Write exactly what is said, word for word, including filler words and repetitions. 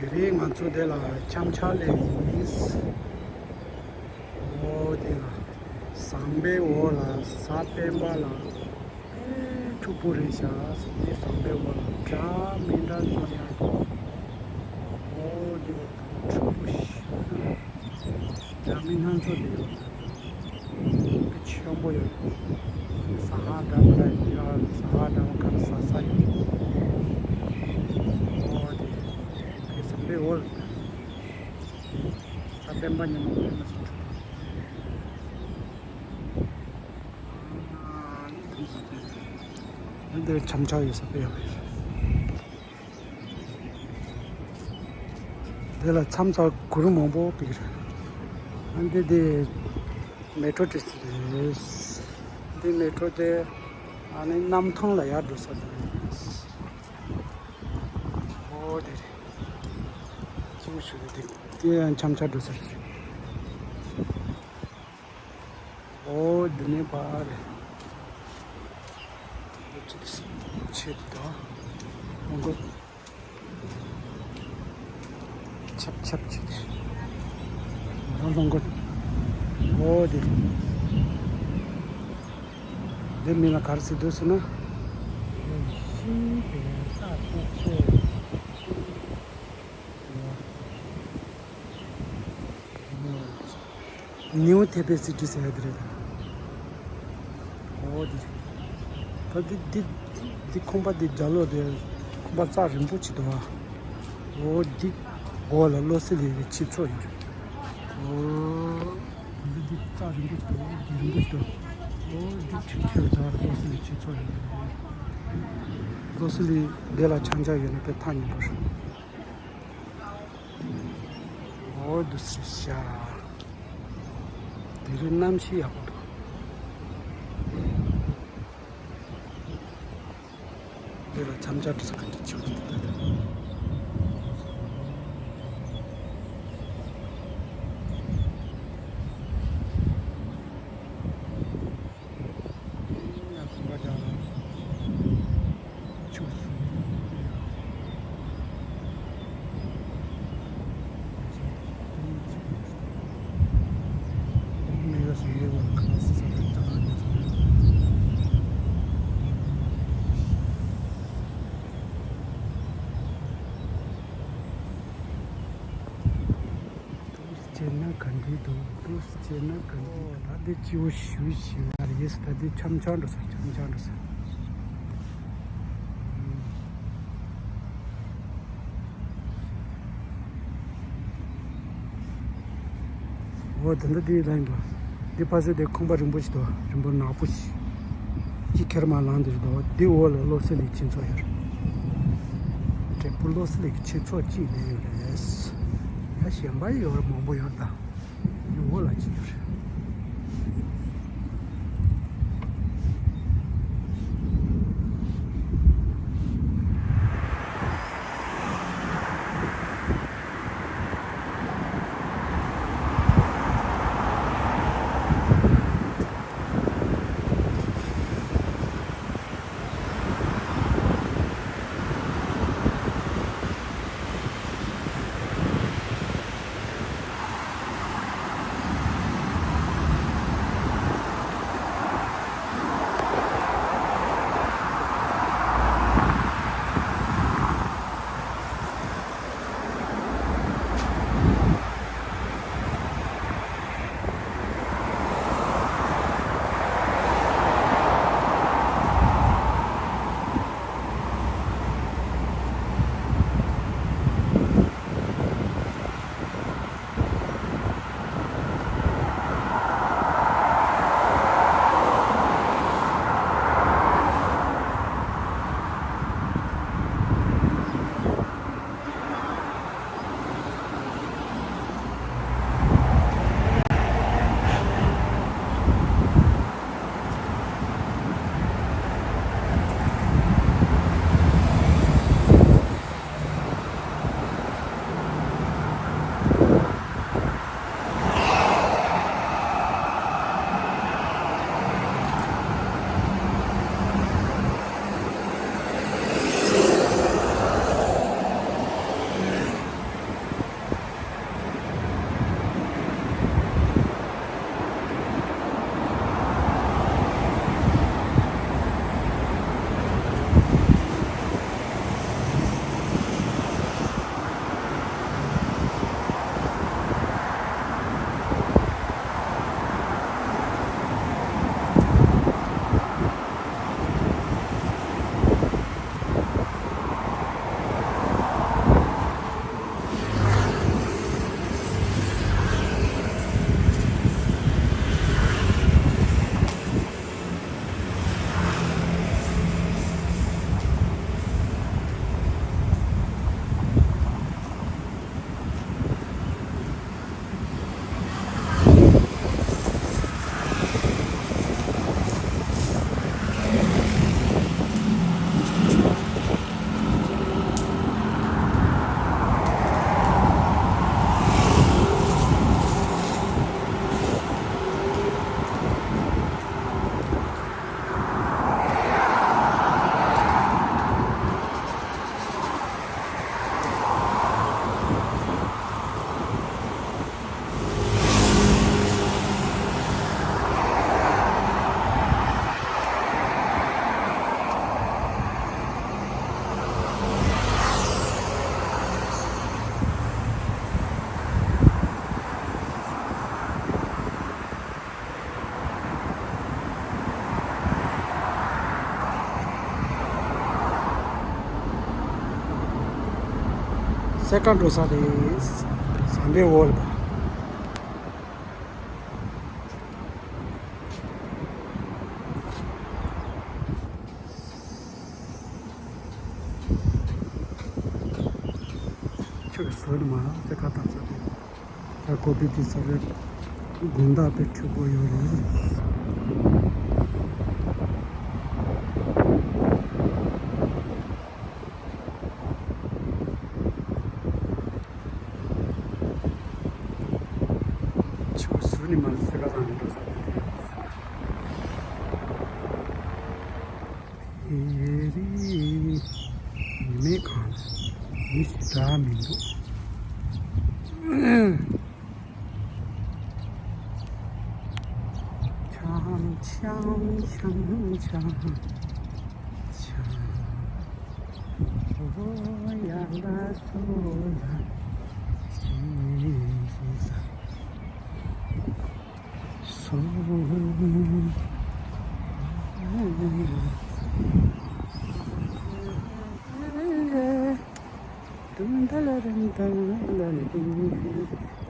དེ་རིང་ང་ཚོ་དེ་ལ་འཆམ་འཆམ་ལས་ཡིན། འོ་དེ་ལ་ཟམ་པའི་འོག་ལ་གཟའ་སྤེན་པ་ལ་ཕྲུ་གུ་རེད་ཤག་དེ་ཟམ་པའི་འོག་ལ་འདྲ་མི་འདྲ་བཟོ་ཡག་འདུག་འོ་དེ་ལ་ཕྲུ་གུ་ཞིག་འདྲ་མི་སྣ་ཚོགས་དེ་ཡོད། དཔེ་ཆེན་པོ་ཡོད། ཟ་ཁང་འདྲ་པོ་ར་ཡོད། ཟ་ཁང་འདྲ་པོ་ག་རེ་ཟ་ས་ཡོད། འོ་དེ་དེ་ཟམ་པའི་འོག་ལ། གཟའ་སྤེན་པ་ཉིན་མོ་དཔེ་མི་སྲིད་འཁྲུག་པོ། འདིར་འཆམ་འཆམ་ཡོད་ས་དཔེ་ཡག་པོ་ཡོད། འདི་ལ་མཚམས་མཚམས་གུར་མང་པོ་ཕུབ་ཀྱི་རེད། ཨ་འདི་དེ་མེ་ཊོ་སི་ཊེ་ཤིན་རེད། འདི་མེ་ཊོ་དེ་ཨ་ནི་གནམ་ཐང་ལ་ཡར་འགྲོ་ས་དེ་རེད། འོ་དེ་རེད། ཁྱེད་ཚོ་དེ་དེ་ཡང་འཆམ་འཆམ་འགྲོ་ས་རེད། འོ་འདི་ནས་ཕར་རེད། འདི་ཆེད་དུ་ཆེད་དུ་དང་། ལོང་གོ། ཆབ་ཆབ་ཆེད་དུ། ང་རང་ལོང་གོ། འོ་དེ། འདི་མི་ལ་ག་རེ་ཟེར་འདུག་ཟེར་ན། ཤིང་དེ་ས་ཆེ་ཆེ། ནིའུ་ཐེ་པེ་སི་ཊི་ཟེར་ཡ་དེ་རེད། འོ་དེ་རེད། ད་འདི་འདི་འདི་ཁང་པ་འདི་རྒྱབ་ལོགས་དེ་ཁང་པ་རྩ་རིང་པོ་ཅིག་འདུག་བ། འོ་འདི་འོག་ལ་བློ་གསལ་གླིང་གི་ཆོས་ཚོགས་ཡོད་རེད། འོ་འདི་འདི་རྩ་རིང་པོ་ཅིག་འདུག་འདི་རིང་པོ་ཅིག་འདུག་འོ་འདི་ཁྲིག་ཁྲིག་རྩ་བློ་གསལ་གླིང་ཆོས་ཚོགས་ཡོད་རེད། བློ་གསལ་གླིང་འདི་ལ་འཆམ་འཆམ་ཡོད་ན་དཔེ་ཐག་ཉེ་པོ་རེད། འོ་འདུག་སེ་ཤ། དེ་རིང་གནམ་གཤིས་ཡག་པོ་འདུག་འདི་ལ་འཆམ་འཆམ་འགྲོ་ས་ག་འདྲ་ཆེ་བོ་འདུག་ད་ལྟ། ཡང་ཁང་པ་རྒྱག་ལ་ཕྱུགས་སུ། མི་ཡོད་སོང་ཡོད་བར་ཁང་སི་ས་རེད་ད་ལ་ཉོ་སོང་། སྐྱེས་ན་ག་འདྲ་འདུག་སྐྱེས་ན་ག་འདྲ་འདུག་ད་འདི་སྐྱིད་པོ་ཞེ་པོ་ཞིག་ཡོད་རེད། ད་འདི་འཆམ་འཆམ་འགྲོ་ས། འཆམ་འཆམ་འགྲོ་ས། འོ་དེ་འདྲ་འདི་ལ་ཡིན་པ། འདི་ཕ་ཟེ་དེ་ཁང་པ་རིང་པོ་ཞིག་འདུག་རིང་པོ་ནག་པོ་ཞིག་ཅི་ཁེར་མ་ལངས་འདིར་འདུག་འདི་འོག་ལ་བློ་གསལ་གླིང་ཆོས་ཚོགས་ཡོད་རེད། དྲེད་པོ་བློ་གསལ་གླིང་ཆོས་ཚོགས་གཅིག་ལས་ཡོད་རེད། ཡ་གཞན་པ་ཡོད་རེད། མང་པོ་ཡོད་རེད་ད། འདི་འོག་ལ་གཅིག་ཡོད་རེད། སེ་ཀ་འགྲོ་ས་དེ་ཟམ་པའི་འོག་ལ། ཁྱོད་ཀྱི་ཟུར་ནས་མར་སེ་ཀ་བཏང་ས་དེ། ས་ཀོ་པི་ཏི་ས་རེད། དགོང་དག་དཔེ་འཕྲོད་པོ་ཡོད་རེད། ཆུ་ཟུར་ནས་མར་སེ་ཀ་བཏང་ནས་འགྲོ་ས་དེ་དེ་ཡོད་རེད། ཉི་མའི་གང་ལ་མི་ཞིག་འདྲ་མི་འདུག་འཆམ་འཆམ་འཆམ་འཆམ་འཆམ། ཨོ་ཡ་ལ་སོ་ལ་ཤི་ཤི་ས་སོ། དུམ་ད་ལ་རིམ་ད་ལ་རིམ།